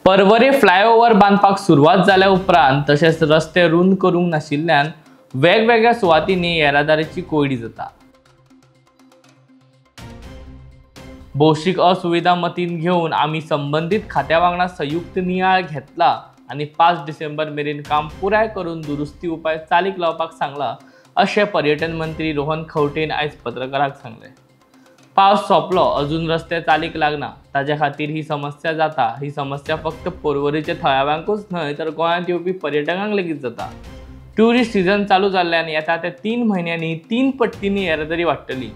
Porvorim flyover बांदपाक सुरवात जाल्या उपरांत तशेंच रस्ते रुंद करूंक नाशिल्ल्यान वेगवेगळ्या सुवातींनी येरादारीची कोंयडी जाता. भौशीक असुविधा मतींत घेवन आमी संबंदीत खात्या वांगडा संयुक्त नियाळ घेतला आनी 5 डिसेंबर मेरेन काम पुराय करून दुरुस्ती उपाय चालीक लावपाक सांगला अशें पर्यटन मंत्री रोहन खंवटेन आयज पत्रकारांक सांगलें. पावस सोंपलो, अजून रस्ते चालीक लागना, ताजे खातीर ही समस्या जाता. ही समस्या फक्त पर्वरीच्या थळाव्यांकूच न्हय तर गोंयांत येवपी पर्यटकांक लेगीत जाता. ट्युरिस्ट सिजन चालू जाल्ल्यान येता त्या 3 म्हयन्यांनी 3 पट्टींनी येरादारी वाडटली.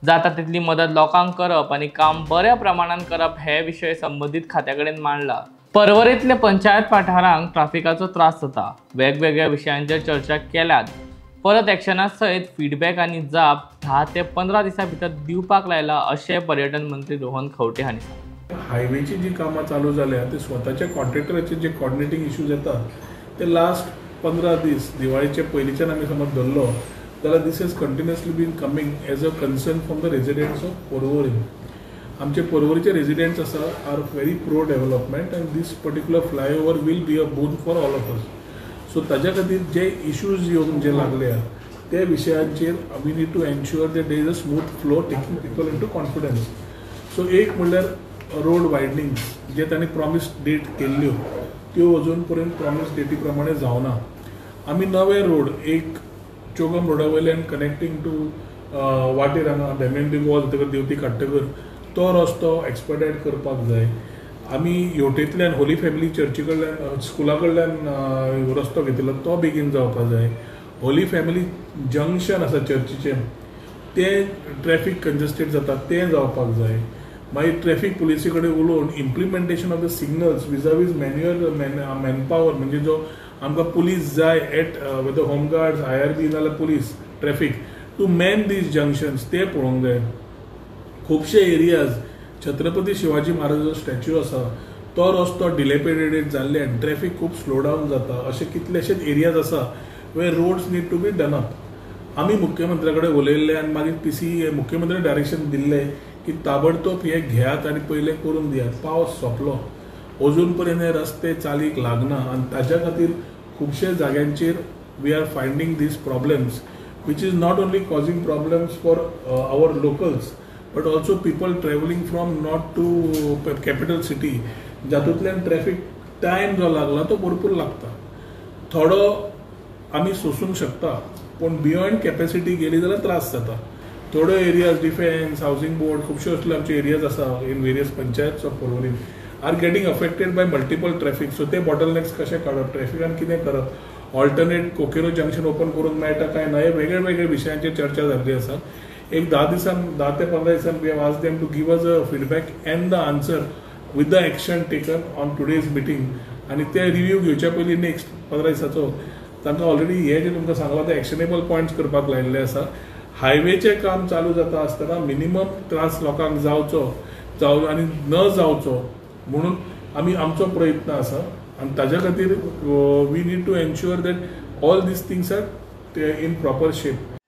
जाता तितली मदत लोकांक करप आनी काम बऱ्या प्रमाणान करप हे विशय संबंदीत खात्या कडेन मांडला. पर्वरींतल्या पंचायत वाठारांक ट्राफिकाचो त्रास जाता. वेगवेगळ्या विशयांचेर चर्चा केल्यात. परत एक्शना सयत फिडबॅक आनी जाप 10 ते 15 दिसां भितर दिवपाक लायला अशें पर्यटन मंत्री रोहन खंवटे हांणी सांगलें. हायवेची जी कामां चालू जाल्या ते स्वताच्या कॉन्ट्रॅक्टराचे जे कॉर्डिनेटींग इश्यूज येतात ते लास्ट 15 दीस दिवाळीचे पयलींच्यान आमी समज धरलो जाल्यार this is continuously been coming as a concern from the residents of Porvorim. आमचे पर्वरीचे रेजिडेंट्स आसा are very pro development and this particular flyover will be a boon for all of us. So ताज्या खातीर जे issues येवन जे लागल्या ते विशयांचेर we need to ensure that there is a smooth flow taking people into confidence. So एक म्हणल्यार road वायडनींग जे तांणी promise date केल्ल्यो त्यो अजून पर्यंत प्रॉमीस डेटी प्रमाणे जावना. आमी नवे रोड एक चोगम रोडा वयल्यान कनेक्टींग टू वाटेर हांगा डेमेन गोवा जातकर देवती काडटकर तो रस्तो एक्सपेडायट करपाक जाय. आमी हेवटेंतल्यान होली फॅमिली चर्ची कडल्यान स्कुला कडल्यान रस्तो घेतिल्लो तो बेगीन जावपाक जाय. होली फॅमिली जंक्शन आसा चर्चीचें तें ट्रॅफीक कंजस्टेड जाता तें जावपाक जाय. मागीर ट्रॅफीक पुलिसी कडेन उलोवन implementation of the signals vis a vis manual manpower म्हणजे जो आमकां पुलीस जाय at whether home guards IRB नाजाल्यार police traffic to man these junctions ते पळोवंक जाय. खुबशे एरियाज छत्रपती शिवाजी महाराजाचो स्टॅच्यू आसा तो रस्तो डिलेपिडेटेड जाल्ल्यान ट्रॅफीक खूब स्लो डावन जाता. अशे कितलेशेच एरियाज आसा where roads need to be done up. आमी मुख्यमंत्र्या कडेन उलयल्ले आनी मागीर पीसी मुख्यमंत्र्यान डायरेक्शन दिल्लें की ताबडतोब हे घेयात आनी पयलें करून दियात. पावस सोंपलो, अजून पर्यंत हे रस्ते चालीक लागना आनी ताज्या खातीर खुबशे जाग्यांचेर we are finding these problems which is not only causing problems for our locals but also people travelling from north to capital city जातूंतल्यान ट्रॅफीक टायम जो लागला तो भरपूर लागता. थोडो आमी सोसूंक शकता पूण बियॉन्ड कॅपेसिटी गेली जाल्यार त्रास जाता. थोड्यो एरियाज डिफेन्स हावजींग बोर्ड खुबश्यो असल्यो आमच्यो एरियाज आसा in various panchayats of Porvorim are getting affected by multiple traffic. So ते बॉटलनेक्स कशे काडप, ट्रॅफिकान कितें करप, ऑल्टरनेट कोकेरो जंक्शन ओपन करूंक मेळटा काय ना हे वेगळे वेगळे विशयांचेर चर्चा जाल्ली आसा. एक 10 दिसान 10 ते 15 दिसान we have asked them to give us a feedback and the answer with the action taken on today's meeting. आनी ते रिव्यू घेवच्या पयलीं नेक्स्ट 15 दिसाचो तांकां ऑलरेडी हे जे तुमकां सांगलां ते एक्शनेबल पॉयंट्स करपाक लायिल्ले आसा. हायवेचें काम चालू जाता आसतना मिनिमम त्रास लोकांक जावचो जाव आनी न जावचो म्हणून आमी आमचो प्रयत्न आसा आनी ताज्या खातीर we need to ensure that all these things are in proper shape.